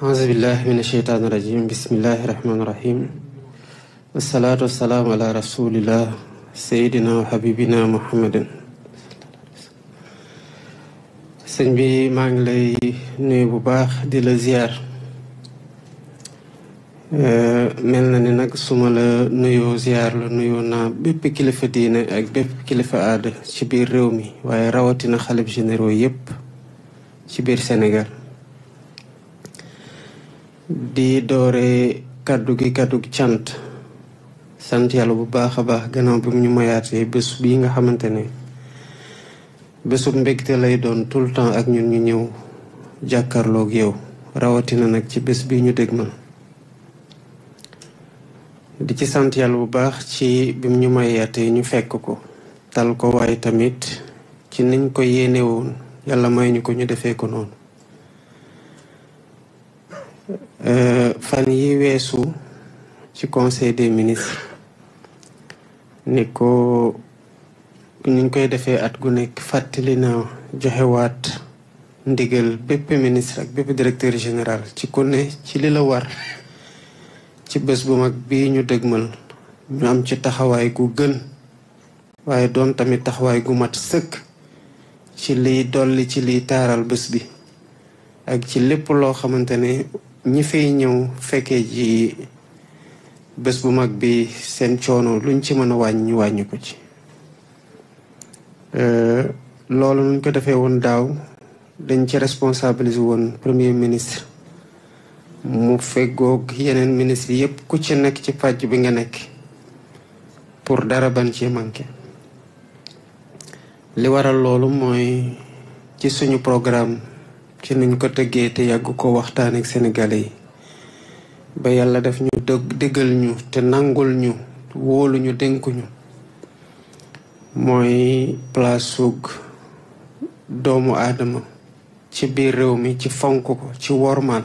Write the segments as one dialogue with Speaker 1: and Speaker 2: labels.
Speaker 1: أعوذ بالله من الشيطان الرجيم بسم الله الرحمن الرحيم والصلاة والسلام على رسول الله سيدنا وحبيبنا محمد. sëñ bi maa ngi lay nuyu bu baax di la ziar mel na ni nag suma la nuyoo ziar la nuyoo naa bépp kilifa diine ak bépp kilifa aada ci biir réew mi waaye rawatina xalif généraux yépp ci biir Sénégal. di doore kaddu gi cant sant yàlla bu baax a baax gannaaw bi mu ñu mayaatee bés bii nga xamante ne bésub mbégte lay doon tout le temps ak ñun ñu ñëw jàkkaarloog yow rawatina nag ci bés bii ñu dégmal. di ci sant yàlla bu baax ci bi mu ñu mayaatee ñu fekk ko tal ko waaye tamit ci niñ ko yéene woon yàlla may ñu ko ñu defee ko noonu. fan yi weesu ci conseil des ministres ni ko niñ koy defee at gu nekk fàttali na joxewaat ndigal bépp ministre ak bépp directeur général ci ku ne ci li la war ci bés bu mag bii ñu dëgmal ñu am ci taxawaay gu gën waaye doon tamit taxawaay gu mat sëkk ci liy dolli ci liy taaral bés bi ak ci lépp loo xamante ne ñi fay ñëw fekkee ji bés bu mag bi seen coono luñ ci mën a wàññi wàññi ko ci. loolu nuñ ko defee woon daaw dañ ci responsabiliser woon premier ministre mu feggoog yeneen ministre yépp ku ci nekk ci pàcc bi nga nekk pour dara ban ci manqué. li waral loolu mooy ci suñu programme ci niñ ko tëggee te yàgg ko waxtaan ak sénégalais yi ba yàlla def ñu déggal ñu te nangul ñu wóolu ñu dénkuñu mooy place sug doomu aadama ci biir réew mi ci fonk ko ci wormaal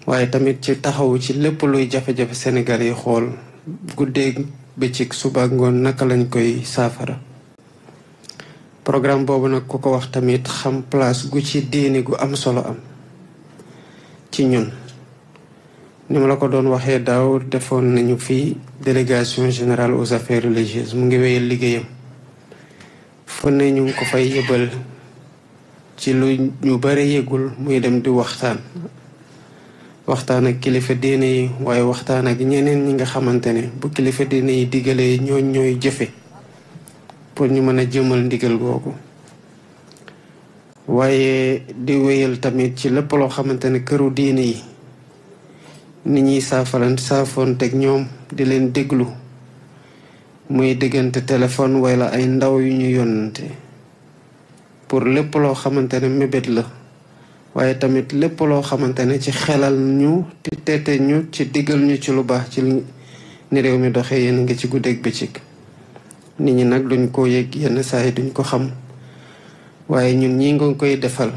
Speaker 1: waaye tamit ci taxawu ci lépp luy jafe-jafe sénégalais yi xool guddeeg bëccëg suba ngoon naka lañ koy saafara. programme boobu nag ku ko wax tamit xam place gu ci diini gu am solo am ci ñun ni ma la ko doon waxee daaw defoon nañu fi délégation générale aux affaires religieuses mu ngi wéyal liggéeyam fu ne ñu ngi ko fay yëbal ci lu ñu bare yëgul muy dem di waxtaan ak kilifa diine yi waaye waxtaan ak ñeneen ñi nga xamante ne bu kilifa diine yi digalee ñooy jëfe pour ñu mën a jëmal ndigal googu waaye di wéyal tamit ci lépp loo xamante ne këru diine yi nit ñuy saafoonteeg ñoom di leen déglu muy diggante téléphone wala ay ndaw yu ñu yónnante pour lépp loo xamante ne mébét la waaye tamit lépp loo xamante ne ci xelal ñu te teete ñu ci diggal ñu ci lu baax ci ni réew mi doxee yéen ngi ci guddeeg bëccëg. nit ñi nag duñ ko yëg yenn saa yi duñ ko xam waaye ñun ñi nga koy defal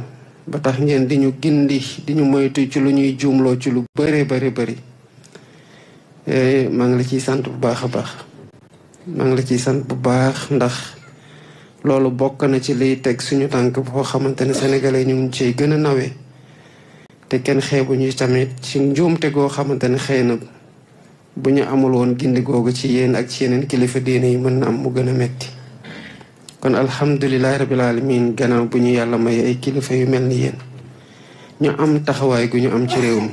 Speaker 1: ba tax ngeen di ñu gindi di ñu moytu ci lu ñuy juumloo ci lu bëree bëri maa ngi la ciy sant bu baax a baax. maa ngi la ciy sant bu baax ndax loolu bokk na ci liy teg suñu tànk boo xamante ne sénégalais ñu ngi ciy gën a nawee te kenn xeebuñu tamit ci njuumte goo xamante ne xëy na bu ñu amul woon gindi googu ci yéen ak ci yeneen kilifa diine yi mën na am mu gën a metti kon alhamdulilahi rabil alamin gannaaw bu ñu yàlla may ay kilifa yu mel ni yéen ñu am taxawaay gu ñu am ci réew mi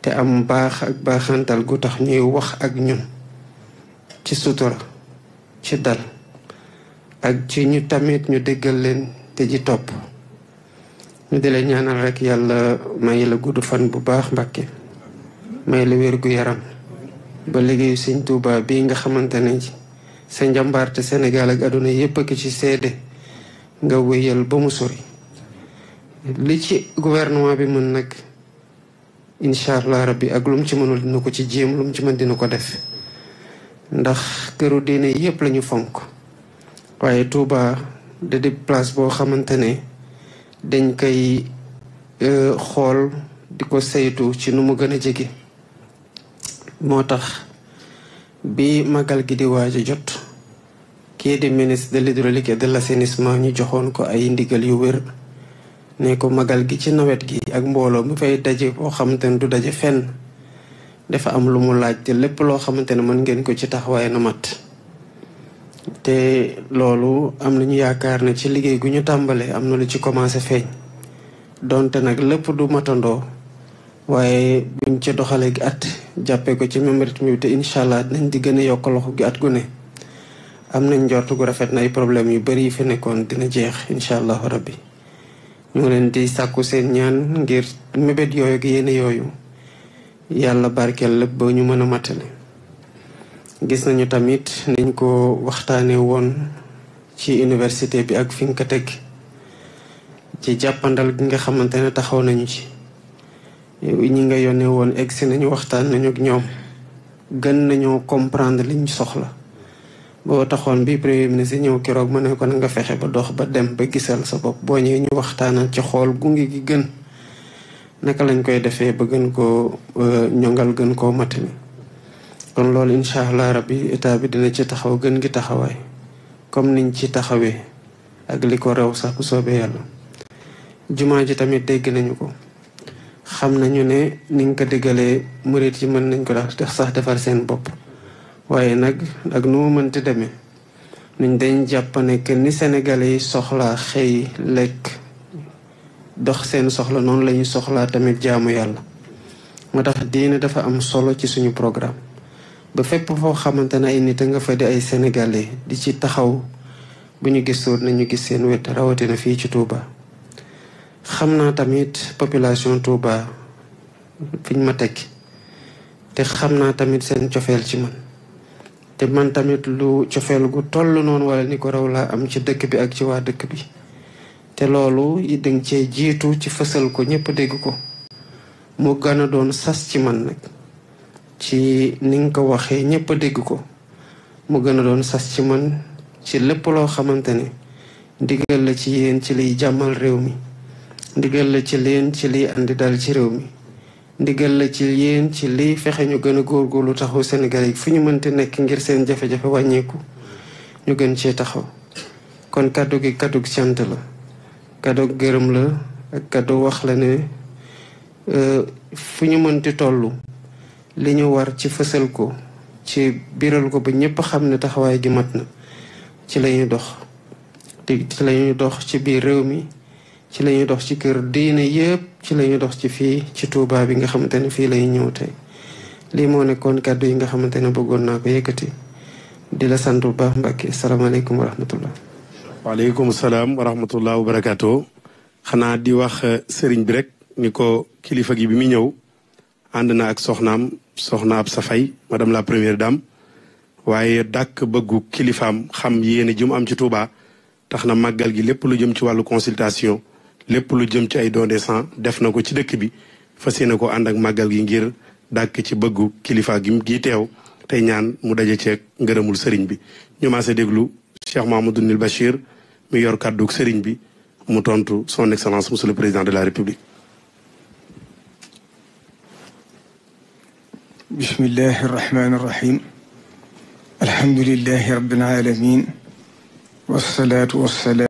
Speaker 1: te am baax ak baaxantal gu tax ñuy wax ak ñun ci sutura ci dal ak ci ñu tamit ñu déggal leen te ji topp ñu di leen ñaanal rek yàlla may la gudd fan bu baax Mbàkke may la wér gu yaram ba liggéeyu sëñ Tuuba bii nga xamante ne sa njàmbaarte Sénégal ak àdduna yépp a ci seede nga wéyal ba mu sori li ci gouvernement bi mën nag incha allah rabbi ak lu mu ci mënul dina ko ci jéem lu mu ci mën dina ko def ndax këru diine yépp lañu fonk waaye Tuuba da di place boo xamante ne dañ koy xool di ko saytu ci nu mu gën a jege. moo tax bi magal gi di waaj a jot kii di ministre de l'hydraulique et de l'assainissement ñu joxoon ko ay ndigal yu wér ne ko magal gi ci nawet gi ak mbooloo mu fay daje boo xamante ne du daje fenn dafa am lu mu laaj te lépp loo xamante ne mën ngeen ko ci taxawaay na mat te loolu am nañu yaakaar ne ci liggéey gu ñu tàmbalee am na lu ci commencé feeñ donte nag lépp du matandoo waaye buñ ci doxalee gi at jàppee ko ci même rythme bi te incha allah dinañ di gën a yokk loxo gi at gu ne am nañ njort gu rafet na ay problème yu bari yi fi nekkoon dina jeex incha allahu rabbi ñu ngi leen di sàkku seen ñaan ngir mébét yooyu ak yéene yooyu yàlla barkeel lépp ba ñu mën a matale gis nañu tamit niñ ko waxtaanee woon ci université bi ak fi nga ko teg ci jàppandal gi nga xamante ne taxaw nañu ci ñi nga yónnee woon egsi nañu waxtaan nañu ak ñoom gën nañoo comprendre liñ soxla boo taxoon bi premier ministre ñëw keroog ma ne ko na nga fexe ba dox ba dem ba gisal sa bopp boo ñëwee ñu waxtaanal ci xool gunge gi gën naka lañ koy defee ba gën koo ñongal gën koo matali kon loolu incha allah rabbi état bi dina ci taxaw gën gi taxawaay comme niñ ci taxawee ak li ko rew sax bu soobee yàlla jumaa ji tamit dégg nañu ko xam nañu ne ni nga ko déggalee murit yi mën nañ ko dax sax defar seen bopp waaye nag ak nu mu mënti demee nuñ dañ jàpp ne que ni sénégalais yi soxlaa xëy lekk dox seen soxla noonu la ñuy soxlaa tamit jaamu yàlla moo tax diine dafa am solo ci suñu programme ba fépp foo xamante ne ay nit a nga fa di ay sénégalais di ci taxaw bu ñu gisoon nañu gis seen wet rawatina fii ci Touba. xam naa tamit population Touba fiñ ma teg te xam naa tamit seen cofeel ci man te man tamit lu cofeel gu toll noonu wala ni ko raw laa am ci dëkk bi ak ci waa dëkk bi te loolu yi danga cee jiitu ci fësal ko ñëpp dégg ko mu gën a doon sas ci man nag ci ni nga ko waxee ñëpp dégg ko mu gën a doon sas ci man ci lépp loo xamante ne ndigal la ci yéen ci liy jàmmal réew mi ndigal la ci leen ci liy andi dal ci réew mi ndigal la ci yéen ci liy fexe ñu gën a góorgóorlu taxaw Sénégal yi fu ñu mënti nekk ngir seen jafe-jafe wàññeeku ñu gën cee taxaw kon kàddu gi kàddu cant la kàddu gërëm la ak kàddu wax la ne fu ñu mënti toll li ñu war ci fësal ko ci biral ko ba ñëpp xam ne taxawaay gi mat na ci la ñuy dox ci la ñuy dox ci biir réew mi ci la ñuy dox ci kër diine yëpp ci la ñuy dox ci fii ci Touba bi nga xamante ne fii lay ñëw tey lii moo nekkoon kàddu yi nga xamante ne bëggoon naa ko yëkkati di la sant bu baax Mbàkke salaamaaleykum wa rahmatullah.
Speaker 2: waaleykum salaam wa rahmatullah wa barakaatu. xanaa di wax sëriñ bi rek ni ko kilifa gi bi muy ñëw ànd na ak soxna ab Safay madame la première dame waaye dàkk bëggu kilifaam xam yéene ji mu am ci Touba tax na màggal gi lépp lu jëm ci wàllu consultation lépp lu jëm ci ay don de sang def na ko ci dëkk bi fas yéene ko ànd ak màggal gi ngir dàkk ci bëggu kilifa gi teew tey ñaan mu daje ceeg ngërëmul sëriñ bi ñu maase déglu Cheikh Mahamadou Nil Bachir mi yor kàddu sëriñ bi mu tontu son excellence monsieur le président de la république.
Speaker 3: bismillahi irrahmani irrahim alhamdulilahi rabbil alamin wasalaatu wasalaam